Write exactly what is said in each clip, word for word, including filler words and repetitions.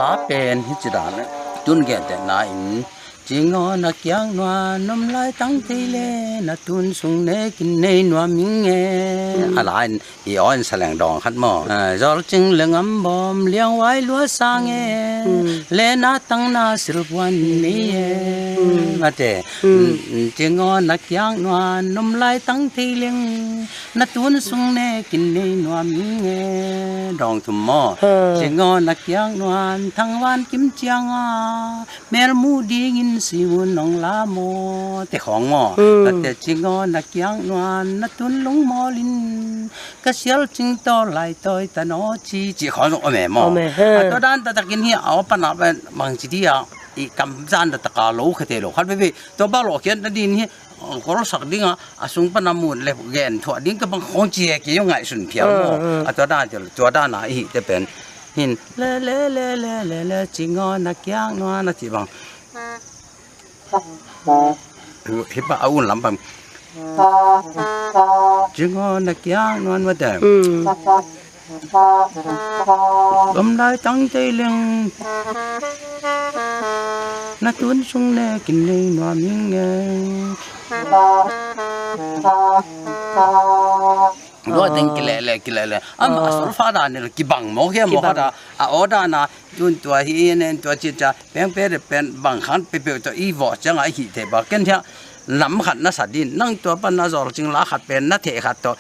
A pen hi ci dan tun gentehna in, cingaw na kiak nuan om lai tang thei le, na tun sung nekin nei nuam ing e. A la in i aw in saleng dawng khat maw? Zawlcing le ngam bawm liangwai lua sang e, le na tang na silpuan nei e. Mate, cingaw na kiak nuan om lai tang thei leng, na tun sung nekin nei nuam ing e. Dawng thum maw? Cingaw na kiak nuan thangvan kim cianga, melmu dingin simun nong la maw? Te khawng maw? Mate, cingaw na kiak nuan na tun lungmawlin, ka sial cing taw lai tawi ta naw ci, ci khawng zong om e maw? A tua dan taktakin hi a aw pana bangci dia i kam zan taktaka lo khate lo khat veve tua ba lawh khiat na din hi. Kol sak dinga a sung pana mut le gen thuah ding ka bang khawng ci e, kei ngaihsun phial maw? A tua dan, tua dana i hihte pen hin le le le le le le, cingaw na kiak nuan a ci bang. Hi pa a un lam pan. Cingaw na kiak nuan mate. Om lai tang thei leng, na tun sung nekin nei nuam ing e. Tua teng kilele kilele. Am a solfa dan ni kibang maw, hiam maw? Kibang. Khata a aw dana tun tua hi nen tua cica pengpe de pen bang khan pepeu tawh i vawh cianga i hih thei ba ken hiah lam khat na sa din, nang tua pan na zawlcing la khat pen na theh khat tawh,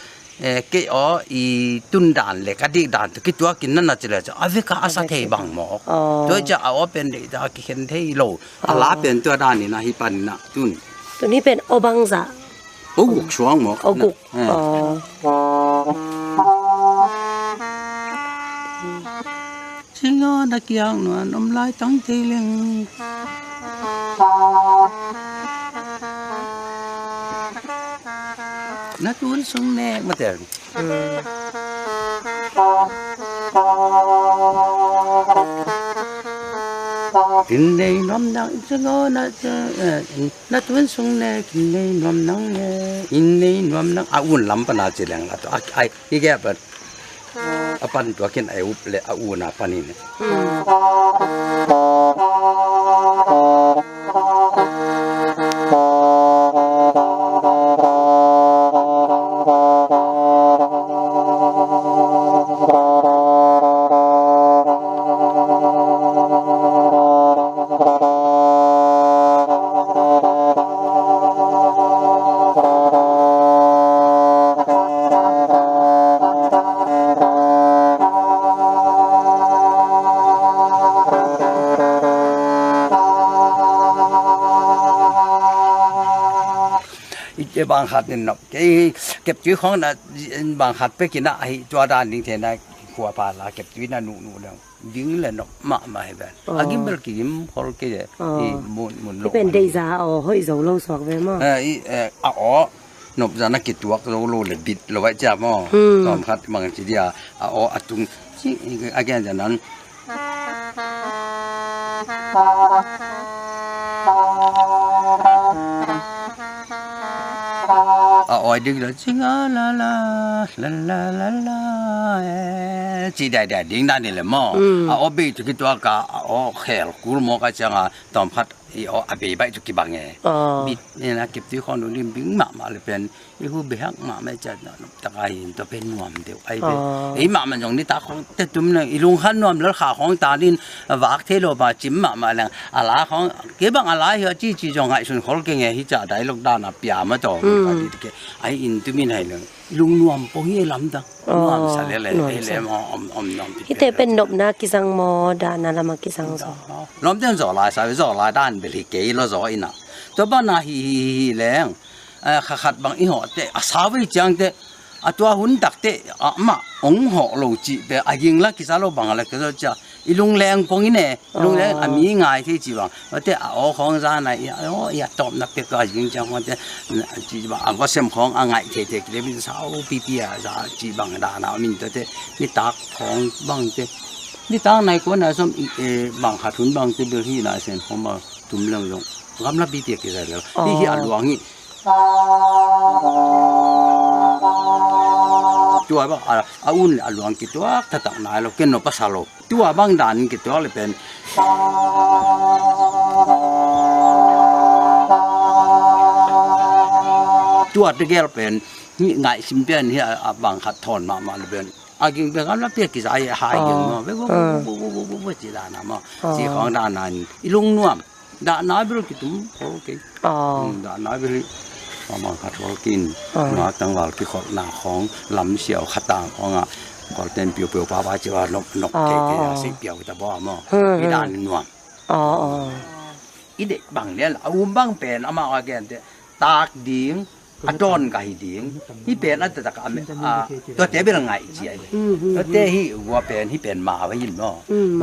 kei aw i tun dan le ka dik dan tawh kituakin na na ci le ca a veka a sa thei bang maw? Tua cica a aw pen deihta kikhen thei lo. A la pen tua danin a hi panin a tun. Tun hi pen aw bangzah. Aw guk suang maw? Aw guk. Aw. Cingaw na kiak nuan om lai tang thei leng, na tun sung nek mate. In nei nuam nang cingaw na, na tun sung nek in nei nuam nang e. In nei nuam nang a un lam pana ci leng la tua ai hi ge a pan. A pan tua kin a up le a una panin. I bang khat in nop kei kep tui khawng na bang khat pekin a hi tua dan ding thei na khua pa la kep tui na nuh nuh leng. Ding le nop mahmah hi ven. A gim bel kigim khol kei e. I mun mun lo pen deihza aw hoih zo lo suak ve maw? I a aw nopza na kituak zo lo le bit lo ai cia maw? Tawm khat mang ci dia a aw a tung ci a gen za nan. A awi ding lo cinga la la la la la la e. Ci dai dai ding dan ni le maw? A aw bei tu kituak a aw khel kul maw ka cianga tawm khat i aw a bei baih tu kibang e. Bit nena kip tui khawng dun lim bing mahmah le pen i hu behak mahmah i ciat na taka hin tua pen nuam deuh ai ve. Ei mahmah zong nitak khawng te tum nang i lungkhan nuam lel kha khawng ta din vak thei lo ba cim mahmah leng a la khawng kei bang a la hi a ci ci zong ngaihsun khol keng e hi ca dialogue dan a pia ma tawh. Ai in tumin hai leng lungnuam pong hi lamdang. Nuam sa lele nuam hei sa. Lem om om nuam. Hite pen nopna kizang maw dahna lama kizang zaw? Lawmten zaw lai sa ve zaw lai dan bel hi kei lo zaw ina. Tua bana hi hi hi leng. Kha khat bang i hawh te a sa vei ciang te a tua hun tak te a mah ong hawh lo cih pe a ging la kisa lo bang a la kisa cia. I lungleng pong in e, lungleng a mi ngai thei ci bang. Mate a aw khawng za na i aw i a tawpna pek a zing ciang khawng te ci bang a gawsem khawng a ngaih thei thei kile min sau pipi a za ci bang da na min te te nitak khawng bang te. Nitak nai kuan a som i bang khat hun bang te bil hi na sen khawng bang tum leng zong. Gamla pipi a kizai lel. Hi hi a luang hi. Tua bang a, a un le a luang kituak taktak nai lo, ken no pasal lo. Tua bang dan kituak le pen, tua tegel pen, ngaihsim pian hi a, a bang khat thawn mahmah le pen, a ging pen a la pia kizai hai ging maw, ve, ve, ve, ci dan a maw, ci khawng dan a in i lungnuam. Dahna bil kitum khol kei. Dahna bil hi. Mamang khat khol kin. Nga tangval kikholhna khawng, lamsiau khatang khawng a, kholten piupiu papa ci a, nok nok kei kei a, sei piau ta baw maw. Hi dan nuam. I deih bang lian a um bang pen amau a gente tak ding, a dawn ka hi ding. Hi pen a taktak a, tuate bel ngaih cia hi. Tuate hi ua pen, hi pen mau hi maw.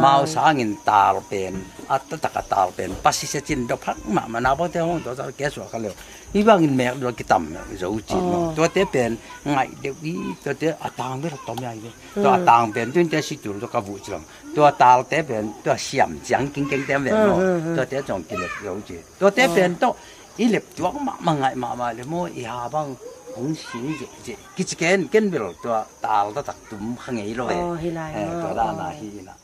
Mau sangin tal pen, a taktak a tal pen pasi sia cin dok phak mahmah, na bawte hong tua sa ke suak kha leu. Hi bangin mek dua kitam zo cin maw. Tuate pen ngaih deuh hi. Tuate a tang bel tom ya hi. Tua a tang pen tuinte si tul tua ka vuh cilang. Tua talte pen tua siam ciang kingkeng tem ve maw. Tuate cong kilep zo cin. Tuate pen tawh i lep tuak mahmah, ngaih mahmah le maw, i ha bang hong sing zekzek kici ken, ken bel tua tal taktak tum kha ngei lo e. Tua dan a hi ina.